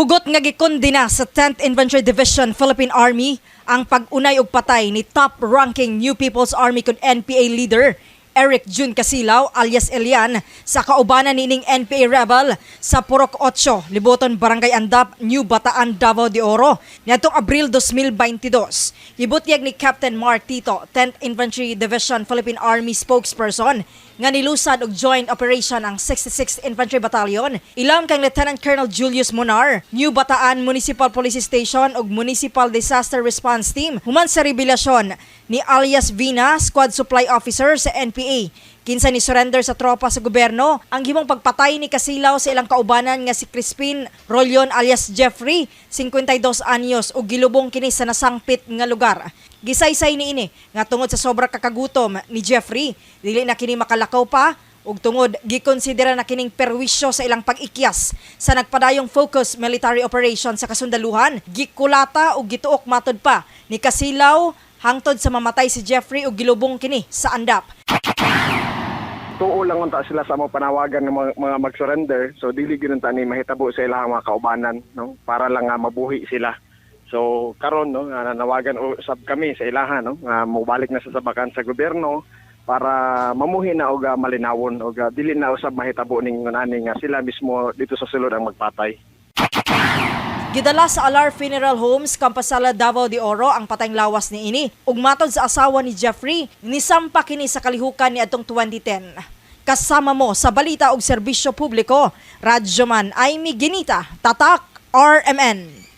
Hugot nga gikondena sa 10th Infantry Division, Philippine Army, ang pag-unay og patay ni top-ranking New People's Army kon NPA leader Eric Jun Casilaw alias Elian sa kaubanan niining NPA rebel sa Purok 8, Liboton, Barangay Andap, New Bataan, Davao de Oro niadtong Abril 2022. Gibutyag ni Captain Mark Tito, 10th Infantry Division, Philippine Army spokesperson, nga nilusad og joint operation ang 66th Infantry Battalion ilam kang Lieutenant Colonel Julius Monar, New Bataan Municipal Police Station ug Municipal Disaster Response Team human sa rebelasyon ni alias Vina, squad supply officer sa NPA, kinsa ni surrender sa tropa sa gobyerno. Ang gihimong pagpatay ni Kasilaw sa ilang kaubanan nga si Crispin Rolion alias Jeffrey, 52 anyos, ug gilubong kini sa nasangpit nga lugar. Gisaysay niini nga tungod sa sobra kakagutom ni Jeffrey, dili na kini makalakaw pa ug tungod gikonsidera na kining perwisyo sa ilang pag-ikyas sa nagpadayong focus military operation sa kasundaluhan, gikulata ug gituok matod pa ni Kasilaw hangtod sa mamatay si Jeffrey ug gilubong kini sa Andap. Tuo lang unta sila sa mga panawagan ng mga mag-surrender. So dili gyud unta ni mahitabo sa ilang mga kaubanan, no, para lang nga mabuhi sila. So karon, no, nga nanawagan usab kami sa ilaha, no, nga mobalik na sa sabakan sa gobyerno para mamuhi na og malinawon og dili na usab mahitabo ning ani nga sila mismo dito sa sulod ang magpatay. Gidala sa Alar Funeral Homes, Campasala, Davao de Oro ang patayng lawas niini. Ug matod sa asawa ni Jeffrey, nisampa kini sa kalihukan niadtong 2010. Kasama mo sa balita ug serbisyo publiko, Radyoman Amy Ginita, Tatak RMN.